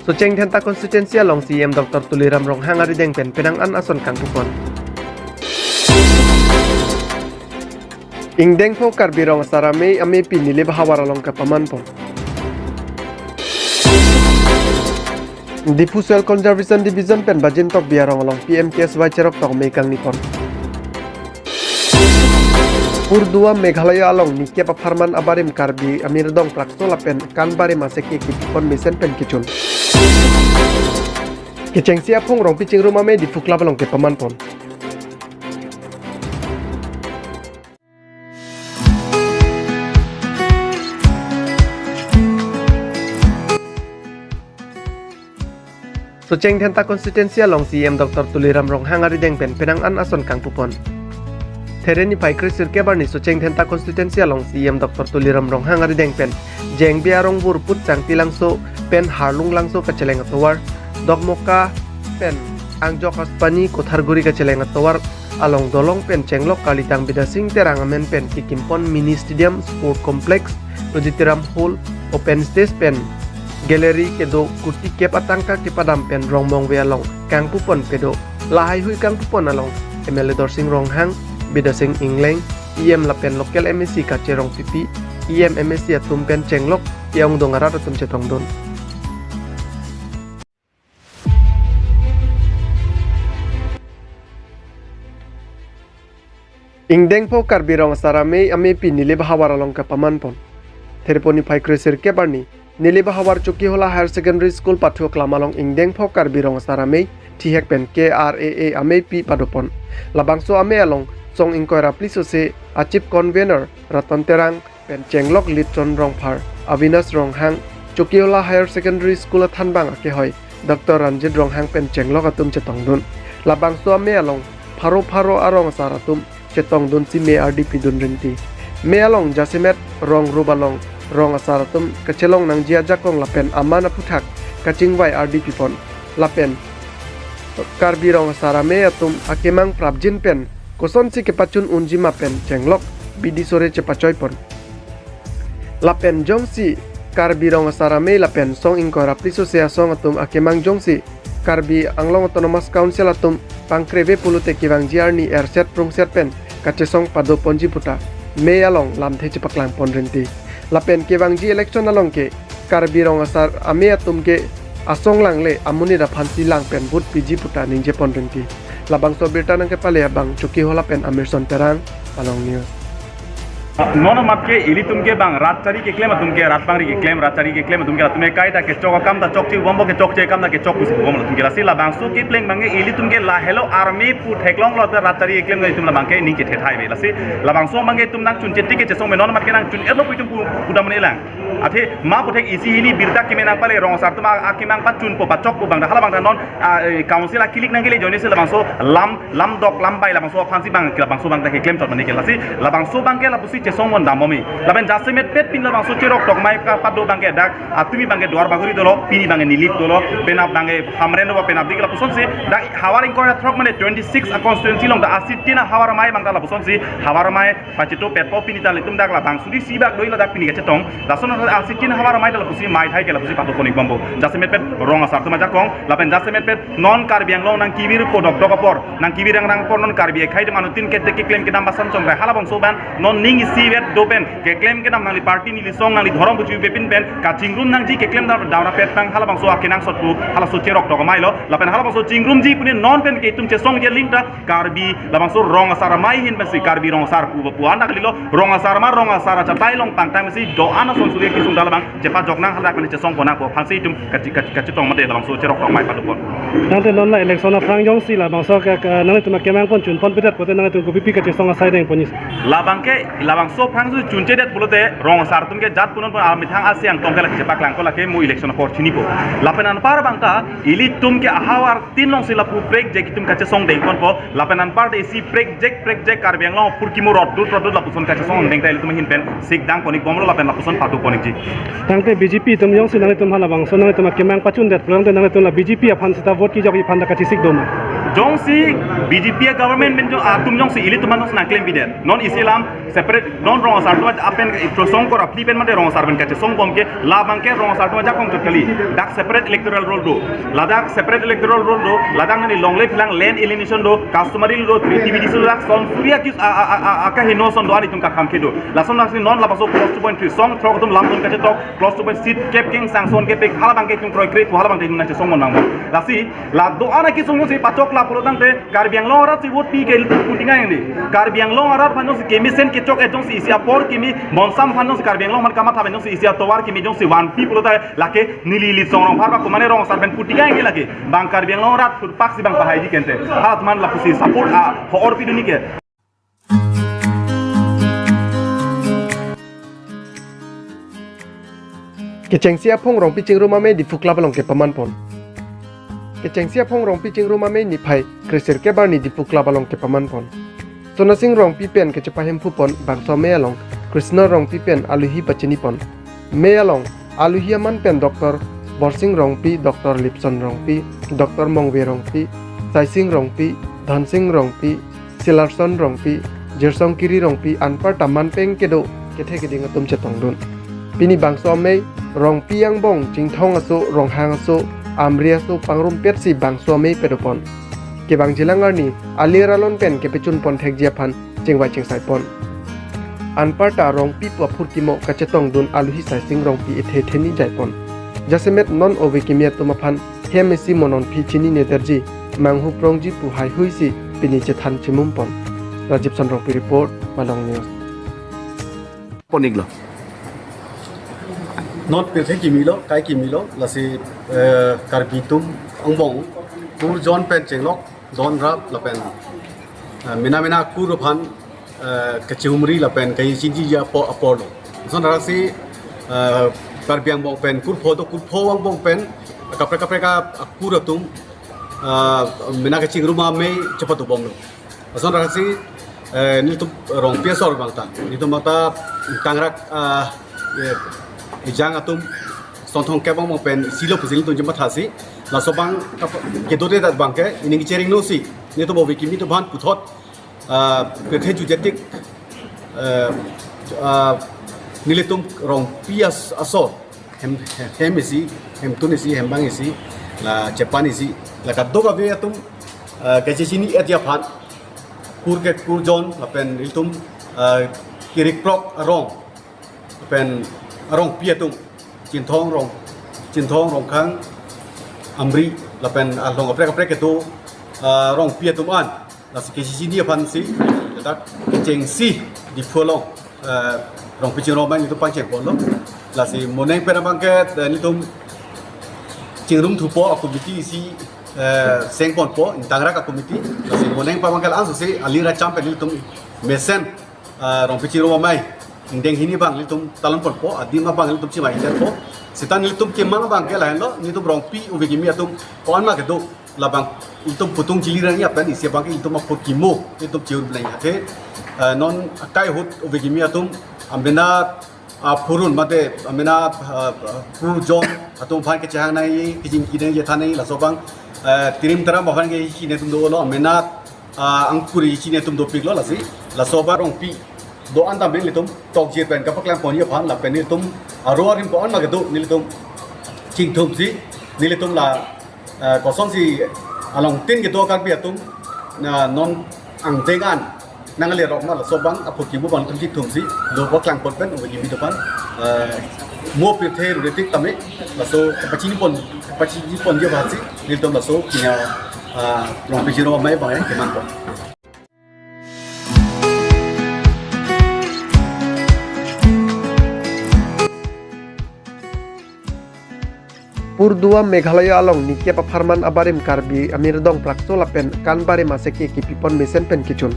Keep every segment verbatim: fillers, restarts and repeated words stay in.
Socheng Dhenta constituency along C E M Doctor Tuliram Ronghang arideng pen penang an ason kangpupon. Ingdeng pho Karbi Rong Asar Amei amepi Nilip ahavar along kepamanpon. Diphu Soil Conservation Division pen Bajin Tokbi arong along P M K S Y cherok tong amei kangnipon. Purdua Meghalaya along nikep apharman abarim Karbi Amirdong Prakso lapen Kanbarim aseke kipon mesen pen kichun. Kechengsi aphong Rongpi Chingrum amei Diphu Club along kepamanpon. Socheng Dhenta constituency along C E M Doctor Tuliram Ronghang arideng pen penang an ason kangpupon. There niphai kre sirkep arni Socheng Dhenta constituency along C E M Doctor Tuliram Ronghang arideng pen Jengbi arong Burput Changti Langso pen Harlung Langso kacheleng atovar, Dokmoka pen Angjok Aspani Kotharguri kacheleng atovar along dolong pen chenglok kalitang Bidya Sing Terang amen pen kikimpon mini stadium, sport complex, Lojitiram Hall, open stage pen gallery kedo kuti kep atangka kepadam pen rong mongve along kangpupon pado. Lahaihui kangpupon along M L A Dorsing Ronghang, Bidya Sing Engleng, E M lapen local M A C Kache Rongpipi, E M M A C atum pen chenglok ke-ongdung arat atum chetongdun. Ingdeng pho Karbi Rong Asar Amei amepi Nilip ahavar along kepamanpon. There pho niphai kre sirkep arni Nilip ahavar Chokihola Higher Secondary School pathu aklam along ingdeng pho Karbi Rong Asar Amei thihek pen K R A A amepi padopon. Labangso amei along song ingkoi ra phli sose a chief convener Ratan Terang pen chenglok Litson Rongphar, Avinash Ronghang, Chokihola Higher Secondary School athanbang akehoi Doctor Ranjit Ronghang pen chenglok atum chetongdun. Labangso amei along pharo pharo arong asar atum chetongdunsi mei ardi pidun rinti. Mei along jasemet rong rup along rong asar atum kachelong nangji ajakong lapen aman aphuthak kachingvai ardi pipon. Lapen Karbi Rong Asar Amei atum akemang prapjin pen kosonsi kepachun unji ma pen chenglok bidi sore chepachoipon. Lapen jongsi Karbi Rong Asar Amei lapen song ingkoi ra phli sose asong atum akemang jongsi Karbi Anglong Autonomous Council atum pangkreve pulote kevangji arni erset prungset pen kachesong padoponji puta mei along lamthe chepaklangpon rinti. Lapen kevangji election along ke Karbi Rong Asar Amei atum ke asong langle amonit aphansi lang pen vote piji puta ningjepon rinti. Labangso abirta nangkepale abang Chokihola pen Amirson Terang, Along News. Non amat ke ilitum ke bang rat chari keklem atum ke, rat bangri keklem, rat chari keklem atum ke, latum ke kaita kechok akam ta chokche bompo, kechokche akam ta kechok pusi bompo latum ke. Lasi labangso kepleng bang ke ilitum ke lahelo army pu theklonglo ta rat chari keklem itum labang ke ning chethe thai ve. Lasi labangso bang ke itum nangchun chetik kechesong me non amat ke nangchun etlo pu itum pu, pudam ne lang. Athe ma puthek isi hini birta keme nangpale rong asar atum a, akemang pachunpo pachokpo bang ta hala bang ta non, a, eh, council akilik nangkele ajoine si labangso lam, lam dok lam bai labangso aphansi bang ke labangso bang ta keklem chot mane ke. Lasi labangso bang ke lapusi chesong mon dam momi. Lapen jasemet pet pin labangso cherok tok mai ka pado bang ke dak atumi bang ke Duar Bagori dolo, pini bang ke Nilip dolo, penap bang ke Hamren dolo, penap dik lapusonsi dak havar ingkoi ra throk mane twenty six a constituency along dak asitin ahavar amei bang ta lapusonsi havar amei pachito petpo pini ta ilitum dak labang suri sibak doi ladak pini kachetong. Lason asitin ahavar amei ta lapusi mei thai ke lapusi pado konik bompo. Jasemet pet rong asar atum ajakong, lapen jasemet pet non Karbi Anglong nangkevir podok dok apor, nangkevir rangrang apor non Karbi akhei atum anutin ke keklem kedam basan chongrai halabangso bang non ning isivet do pen keklem kedam nangli party neli song nangli dhorom buju bepin pen kachingrum nangji keklem dam dam rapet bang halabangso akenangsot pu halaso cherok tok amei lo. Lapen halabangso chingrumji pune non pen ke itum chesongji aling ta Karbi labangso rong asar amei ahin pensi Karbi rong asar pu pu anak lilo rong asar ma rong asar achatai along pangtang pensi do-an ason suri kesung dal bang chepajok nang halak pen chesong pon nangpo aphansi itum kachi-, kachi-, kachetong mate labangso cherok tok amei padopon. Tangte non la election aphrang jongsi labangso ke, ke, nanglitum akemang pon chunpon pedet pote nanglitum kopipi kachesong asai dengponji? Labang ke, labangso aphrang si chunchedet pulote rong asar atum ke jat punon pon amethang asiang tong ke lake chepaklangpo lake mo election apor chinipo. Lapen anpar bang ta ilitum ke ahavar tin alongsi lapu prekjek itum kachesong dengponpo. Lapen anpar ta isi prekjek prekjek Karbi Anglong apor kimo rodut rodut lapuson kachesong deng ta ilitum ahin pen sikdang konik bomlo lapen lapuson pado konikji. Tangte B J P atum jongsi nanglitum halabangso nanglitum akemang pachundet pulote nanglitum la B J P aphan sita vote kejokji aphan ta kachesik doma? Jongsi B J P government pen jong atum jongsi ilitum aphan jongsi nangklem pidet. Non isi alam separate non rong asar atum apen itrosong kor apli pen mate rong asar pen kachesong bom ke labang ke rong asar atum ajakong chot kali. Dak separate electoral roll do. Ladak separate electoral roll do. Ladak nani longle philang land alienation do. Customary law do. Treaty bidi so dak son suri akis a, a, a, a, akaheno son do anitum kakham kedo. Lason lasi non labaso clause two point three song throk atum lam dun kachetok clause two point seat kep king sanction kep pek halabang ke tung kroi kroi halabang ke nangchesong mon bang. Lasi la do-an akesung si pachok la pulo tangte Karbi Anglong arat si vote pi ke putinga yang di. Karbi Anglong arat aphan jongsi kemesen kechok-et jongsi isi apor kimi bonsam aphan jongsi Karbi Anglong aphan kamatha aphan jongsi isi atovar kimi jongsi vanpi pulo ta lake neli Litsong Rongphar ba kumane rong asar pen putinga yang di lake. Bang Karbi Anglong arat thurpak si bang pahai di kente. Halat man lapusi support a ho-or piduni ke. Kechengsi aphong Rongpi Chingrum Amei Diphu Club along kepaman pon. Kechengsi aphong Rongpi Chingrum Amei niphai kresirkep arni Diphu Club along kepaman pon. Sonasing Rongpi pen kechepahemphu pon bangso amei along Krishna Rongpi pen aluhi pachini pon. Amei along aluhi aman pen Doctor Borsing Rongpi, Doctor Lipson Rongpi, Doctor Mongve Rongpi, Saising Rongpi, Dhansing Rongpi, Silarson Rongpi, Jirsong Kiri Rongpi anparta man pen kedo kethe keding atum chetongdun. Pini bangso amei Rongpi angbong Chingthong aso, Ronghang aso, Amri aso pangrumpet si bangso amei padopon. Kevangjilang arni alir alon pen kepechun pon thekji aphan chingvai chingsai pon. Anparta Rongpi pu aphurkimo kachetongdun aluhi Saising Rongpi ethe theni jai pon. Jasemet non ove kimi atum aphan hem isi mo non phi chinine derji, manghu prongji pu haihui si pini chethan chimum pon. Rajib Son Rongpi report, Malong News. Ponik lo. Non pirthe kimi lo, kai kimi lo, lasi, eh, Karbi atum angbong kurjon pen chenglok, jon rap lapen, eh, mena mena kur aphan, eh, kachehumri lapen kachiniji apo apor lo. Lason raksi, eh, Karbi angbong pen kurpho do, kurpho angbong pen kaprek kaprek akur atum, eh, mena kachingrum amei chepatu bomlo. Lason raksi, eh, nelitum Rongpi asor bangta, nelitum bangta tangrak, eh, eh, ejang atum Sonthong kep angbong pen silo pusi nelitum chemathasi. Laso abang kap-, kedodet abang ke, ining kechering no si nelitum ove kimi atum aphan puthot, ah, pirthe jutje tik, eh, ah, nelitum Rongpi as-, asor hem, hem isi, hemtun isi, hembang isi, la chepan isi, la kadokave atum, eh, kachechini-etji aphan kur ke kurjon lapen nelitum, eh, kirikprok arong pen Rongpi atum, Chinthong Rong, Chinthong, Rongkhang, Amri lapen along kaprek kaprek kedo, ah, Rongpi atum an, lasi kachechini aphan si, dak kechengsi Diphu along, eh, Rongpi Chingrum Amei nelitum pangcheng ponlo. Lasi moning pen abang ke, eh, nelitum chingrum thupo a-committee si, eh, seng ponpo, intangrak a-committee. Lasi moning pen abang ke la-an si alir acham pen nelitum mesen, ah, Rongpi Chingrum Amei ingdeng hini abang nelitum talon ponpo, adim abang nelitum chimai po. Seta nelitum kemang abang ke lahenlo, nelitum Rongpi ove kimi atum ko-an ma kedo, labang nelitum putung chili rang ya pen isi abang ke nelitum aphurkimo nelitum chehur blank athe, ah, non akai ahut ove kimi atum amena, ah, phurun mate amena, ah, kurjon atum aphan kechehang nangji, kejingki nangji, than nangji, laso abang, ah, tirim taram aphan ke chini atum dolo, amena, ah, angkuri chini atum dopiklo lasi. Laso abang Rongpi do-an dam nelitum tokjir pen kapaklang ponji aphan lapen nelitum aro arim ko-an ma kedo nelitum chingthumsi nelitum la, eh, kosonsi along tin kedo Karbi atum, na non angdeng an nanglerok ma laso abang aphurkimo abang nelitum chingthumsi do paklang pon pen ove kimi atum aphan, eh, mo pirthe ruretik tame laso pachini pon, pachini ponji aphansi nelitum laso pini, ah, Rongpi Chingrum Amei abang ya keman pon. Purdua Meghalaya along nikep apharman abarim Karbi amirdong prakso lapen kanbarim aseke kipipon mesen pen kechun.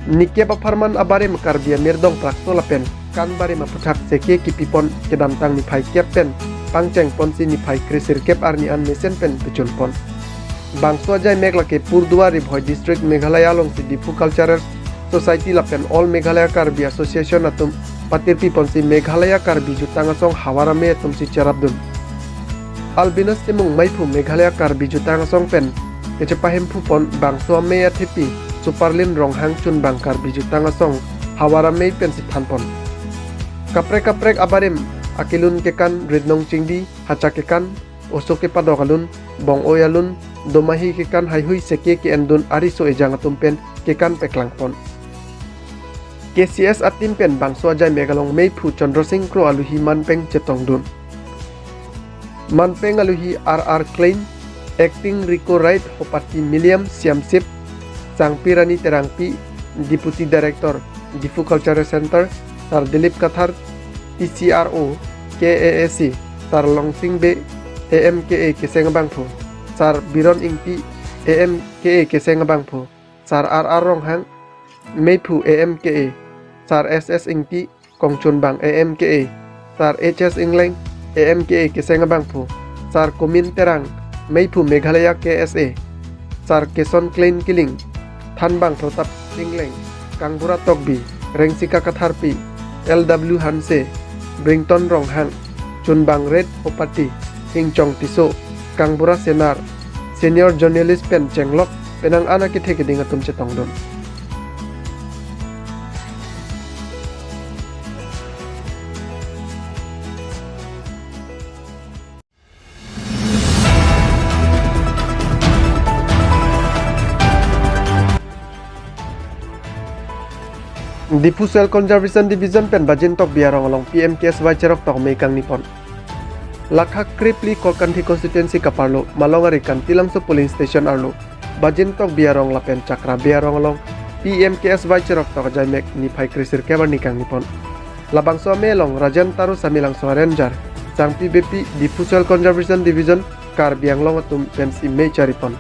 Nikep apharman abarim Karbi amirdong prakso lapen kanbarim aputhak seke kipipon kedamtang niphai kep pen pangcheng ponsi niphai kresirkep arni an mesen pen pechun pon. Bangso ajai mek lake Purdua Ri Bhoi District Meghalaya alongsi Diphu Cultural Society lapen All Meghalaya Karbi Association atum patirpi ponsi Meghalaya Karbi Jutang Asong havar amei atumsi cherapdun. Albinus Timung maiphu Meghalaya Karbi Jutang Asong pen kechepahemphu pon bangso amei athepi Superlin Ronghang chunbang Karbi Jutang Asong havar amei pensi thanpon. Kaprek kaprek abarim akelun kekan, ritnong chingdi, hacha kekan, oso kepadok alun, bong-oi alun, domahi kekan, haihui seke ke-endun ariso ejang atum pen kekan paklangpon. K C S a-team pen bangso ajai mek along meiphu Chandra Singh Kro aluhi manpeng chetongdun. Manpeng aluhi R R Klein, acting Rico Wright, Hopati Milliam, Siamsip, Sangpi Rani Terangpi, Deputy Director, Diphu Cultural Center, Sar Dilip Kathar, T C R O, K A A C, Sar Longsing Bey, A M K A Keseng Abangphu, Sar Biron Ingti, A M K A Keseng Abangphu, Sar R R Ronghang, meiphu A M K A, Sar S S Ingti, kongchunbang A M K A, Sar H S Ingleng, A M K A Keseng Abangphu, Sar Kumin Terang, meiphu Meghalaya K S A, Sar Keson Klein Killing, thanbang Protap Ingleng, Kangbura Tokbi, Rengsika Katharpi, L W Hanse, Brington Ronghang, chunbang Red Hopati, Hingchong Tisso, Kangbura Senar, senior journalist pen chenglok, penang an akethe keding atum chetongdun. Diphu Soil Conservation Division pen Bajin Tokbi arong along P M K S Y cheroktok amei kangnipon. Lakha krepli Korkanthi constituency kaparlo Malong ari Kantilangso polling station arlo Bajin Tokbi arong lapen Chakra Bey arong along P M K S Y cheroktok ajai mek niphai kresirkep arni kangnipon. Labangso amei along Rajen Taro Samelangso a-ranger, Sangpi Beypi, Diphu Soil Conservation Division, Karbi Anglong atum pensi mei charipon.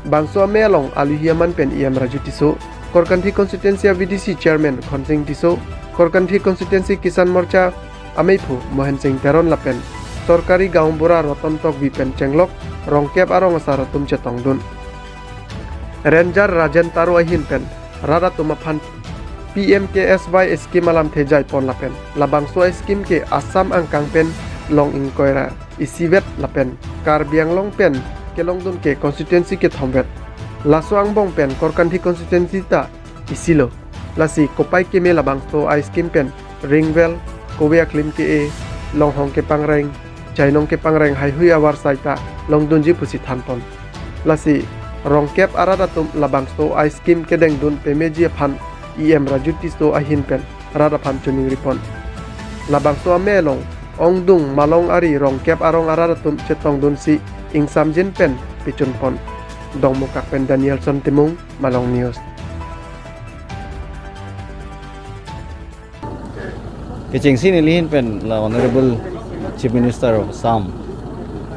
Bangso amei along aluhi aman pen E M Raju Tisso, Korkanthi constituency a-V D C chairman Khonsing Tisso, Korkanthi constituency Kisan Morcha ameiphu Mohen Sing Teron lapen sorkari gaonbura Roton Tokbi pen chenglok rongkep arong asar atum chetongdun. Ranger Rajen Taro ahin pen rat atum aphan P M K S Y scheme alamthe jaipon lapen labangso scheme ke Assam angkang pen long ingkoi ra isivet lapen Karbi Anglong pen kelongdun ke constituency kethomvet. Laso angbong pen Korkanthi constituency ta isilo. Lasi kopai keme labangso a-scheme pen ring well, kove aklim ke-e, longhong kepangreng, chainong kepangreng haihui avarsai ta longdunji pusi thanpon. Lasi rongkep arat atum labangso a-scheme kedengdun pameji aphan E M Raju Tisso ahin pen rat aphan choningripon. Labangso amei along ongdung Malong ari rongkep arong arat atum chetongdunsi ingsamjin pen pechunpon. Dongmukak pen Danielson Timung, Malong News. Kechengsi nelihin pen la Honorable Chief Minister of Assam,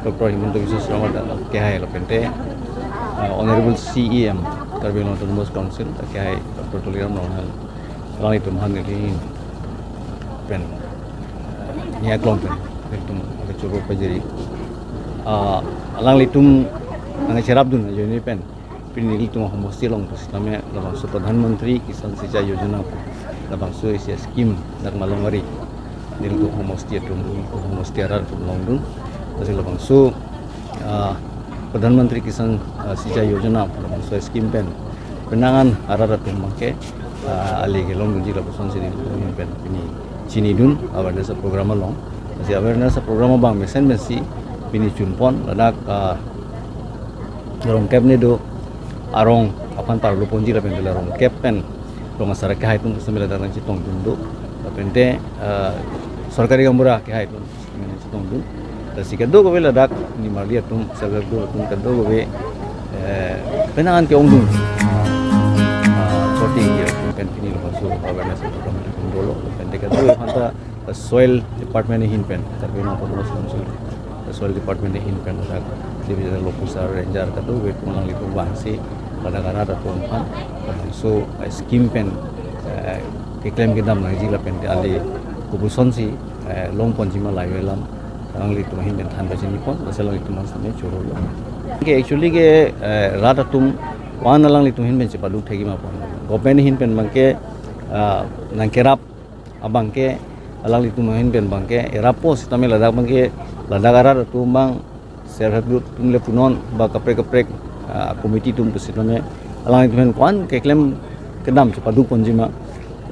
Doctor Himanta Biswa Sarma ta kehai lapente, uh, Honorable C E M, Karbi Anglong Autonomous Council, ta kehai Doctor Tuliram Ronghang, alanglitum aphan nelihin pen, uh, nia klong pen, nelitum kechoro pajiri. Uh, alanglitum nangcherapdun ajoine pen pini nelitum ahomosti along pusitame labangso Pradhan Mantri Kisan Sinchai Yojana pu labangso isi a-scheme dak Malong ari nelitum ahomosti atum, ahomosti arat atum longdun. Lasi labangso, ah, Pradhan Mantri Kisan, ah, Sinchai Yojana pu labangso scheme pen penang an arat atum abangke, ah, ali kelongdunji lapusonsi nelitum pen pini chinidun awareness program along. Lasi awareness program abang mesen pensi pini chunpon ladak, ah, rongkep ne do, arong aphan parlo ponji lapen la rongkep pen rong asar kehai atum sitame ladak nangchetongdun do, lapente, eh, sorkari gaonbura kehai atum sitame nangchetongdun. Lasi kadokave ladak nimarli atum, self help group atum kadokave, eh, penang an ke-ongdun. Ah, sorti ke atum pen pini labangso awareness program atum dolo, lapente kadokave aphanta soil department ahin pen, Karbi Anglong Autonomous Council soil department ahin pen ladak divisional officer, ranger kadokave atum alanglitum vangsi ladak arat atum aphan labangso, eh, scheme pen, eh, keklem kedam nangji lapente ali kopusonsi, eh, longponji ma lahei alam alanglitum ahin pen than pachinipon, lasi alanglitum aphan sitame chorolo. Ke actually ke, eh, rat atum aphan alanglitum ahin pen chepaduk thekji ma pon. Government ahin pen abangke, ah, nangkerap abangke alanglitum ahin pen abangke erappo sitame ladak abangke ladak arat atum abang self help group atum le punon ba kaprek kaprek, ah, committee atum pusitame alangtum aphan ko-an keklem kedam si padu ponjima,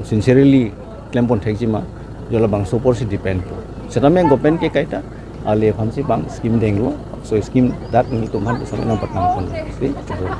sincerely klem pon thekjima, jo labangso apor si depend po. Setame government ke kaita ale aphan si bang scheme denglo, so scheme dak nelitum aphan pusitame nangpatang pon si chubor.